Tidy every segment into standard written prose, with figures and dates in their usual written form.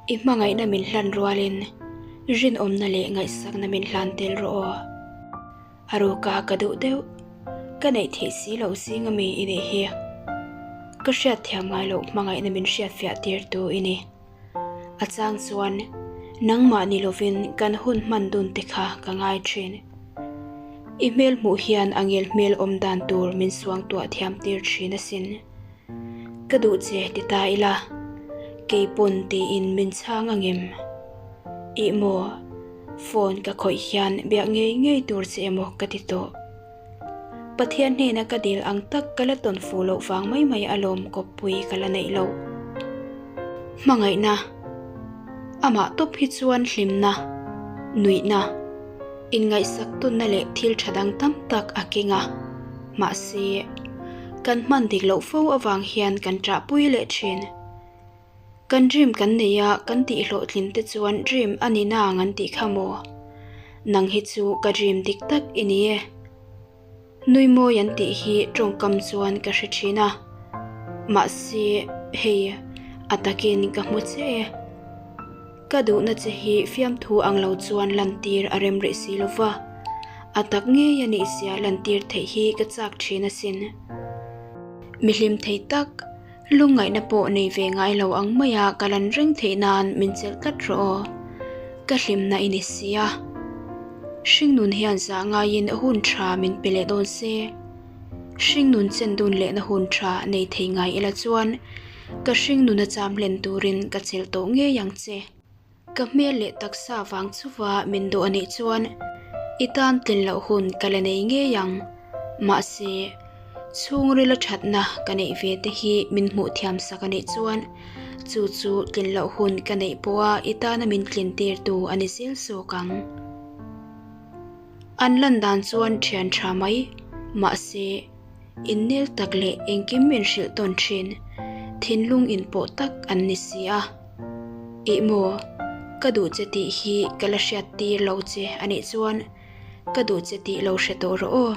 I hmangaihna min hlan rualin rinawmna leh ngaihsakna min hlan tel rawh aw. A ruka ka duh deuh, ka neih theih si loh zing ami i nih hi. Ka hriatthiam ngai loh hmangaihna min hriatfiah tirtu i ni. A chang chuan nangmah ni lovin kan hun hman dun te kha ka ngai thin. I hmel hmuh hian a ngel hmel awm dan tur min suangtuah thiam tir thin asin. Ka duh che ti ta ila, kei pawn tiin min chhang angem? Ih maw, phone ka khawih hian biak ngei ngei tur che emaw ka ti tawh. Pathian hnena ka dil ang tak ka la tawn fuh loh vang mai mai alawm kawppui ka la neih loh. Hmangaihna, Amah tawp hi chuan hlimna, nuihna, inngaihsak tawnna leh thil tha dang tam tak a keng a. Mahse, kan hman dik loh fo avang hian kan ṭahpui leh ṭhin. Kan dream kan nei a, kan tih hlawhtlin te chuan dream a ni nang an tih kha maw? Nang hi chu ka dream dik tak i ni e. Nui mawi an tih hi tawngkam chuan ka hre thin a, mahse hei a takin ka hmu che e. Ka duhna che hi fiamthu ang lo chuan lantir a rem rih si lo va, a tak ngei a nih zia lantir theih hi ka chak thin asin. Mihlim thei tak. Lungngaihna pawh nei ve ngai lo ang maia ka lan reng theih nan min chelh tlat rawh aw. Ka hlimna i ni si a. Hringnun hian zah ngaiin hun tha min pe leh dawn se. Hringnun chen dun lehna hun tha nei thei ngai ila chuan ka hringnuna cham hlen turin ka chelh tawh ngei ang che. Ka hmel leh taksa vang chuva min duh a nih chuan i tan tlin loh hun ka la nei ngei ang. Mahse, chhungrila thatna ka neih ve te hi min hmuh thiam sak a nih chuan chu chu tlin loh hun ka neih pawha i tana min tlin tirtu a ni zel zawk ang. An lan dan chuan thian tha mai, mahse, Innel tak leh engkim min hrilh tawn thin, thinlung inpawh tak an ni si a. Ih maw, ka duh che tih hi ka la hriat tir lo che a nih chuan ka duh che tih lo hre tawh rawh aw.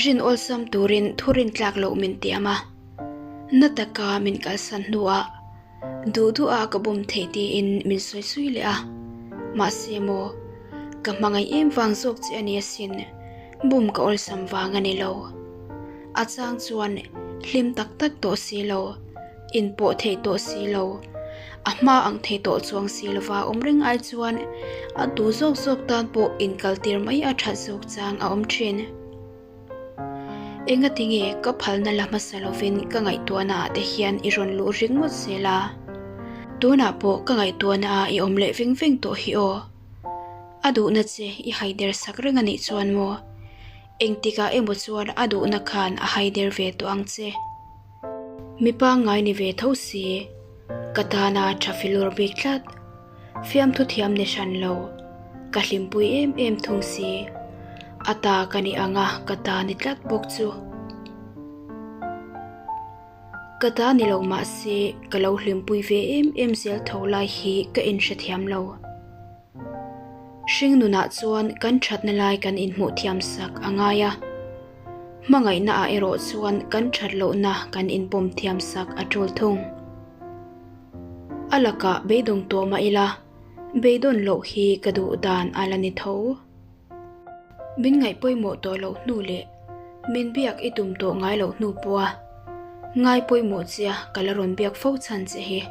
Rin awlsam turin thu rintlak loh min tiam a, na taka min kalsan hnuah Duh duh a ka bum theih tiin min sawi sui leh a, mahse maw, ka hmangaih em vang zawk che a ni asin, bum ka awlsam vang a ni lo. A chang chuan hlim tak tak tawh si lo, inpawh theih tawh si lo, a hma ang thei tawh chuang si lova awm reng ai chuan a duh zawk zawk tan pawh inkaltir mai a that zawk chang a awm thin. Enga tinge ka phalna la hmasa lovin ka ngaihtuahna ah te hian i rawn luh ringawt zel a? Tunah pawh ka ngaihtuahna ah i awm leh veng veng tawh hi aw. A duhna che i haider sak reng a nih chuan maw? Engtikah emaw chuan a duhna khan a haider ve tawh ang che. Mi pangngai ni ve tho si, ka tana tha filawr bik tlat. Fiamthu thiam ni hran lo, ka hlimpui em em thung si. A ta ka ni ang a, ka ta ni tlat bawk chu. Ka ta ni lo mahse, ka lo hlimpui ve em em zel tho lai hi ka inhrethiam lo. Hringnunah chuan kan thatna lai kan inhmuh thiam sak a ngai a. Hmangaihna ah erawh chuan kan that lohna kan inpawm thiam sak a tul thung. A lakah beidawng tawh mah ila, beidawn loh hi ka duh dan a la ni tho. Min ngaih pawimawh tawh loh hnu leh min biak i tum tawh ngai loh hnu pawha ngai pawimawh chia ka la rawn biak fo chhan che hi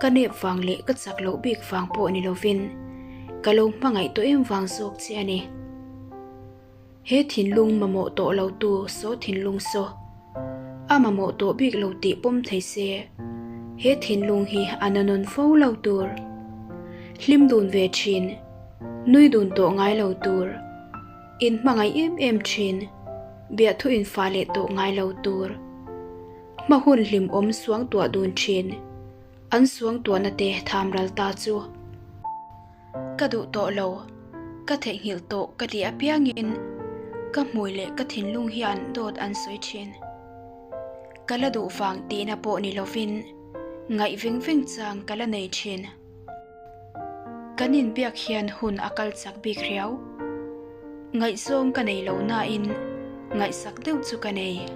ka nep vang leh ka chak loh bik vang pawh ni lovin ka lo hmangaih tawh em vang zawk che a ni. He thinlung mamawh tawh lo tu saw thinlung saw a mamawh tawh bik lo tih pawm thei se, he thinlung hi a na nawn fo lo tur. Hlim dun ve thin, nui dun tawh ngai lo tur, in hmangaih em em thin, biahthu in fah leh tawh ngai lo tur, hma hun hlimawm suangtuah dun thin, an suangtuahna te tham ral ta chu. Ka duh tawh lo, ka theihnghilh tawh ka tih apiangin ka hmui leh ka thinlung hian dawt an sawi thin. Ka la duh vang tihna pawh ni lovin ngaih veng veng chang ka la nei thin. Kan inbiak hian hun a kal chak bik riau. Ngaihzawng ka nei lo nain ngaihsak deuh chu ka nei.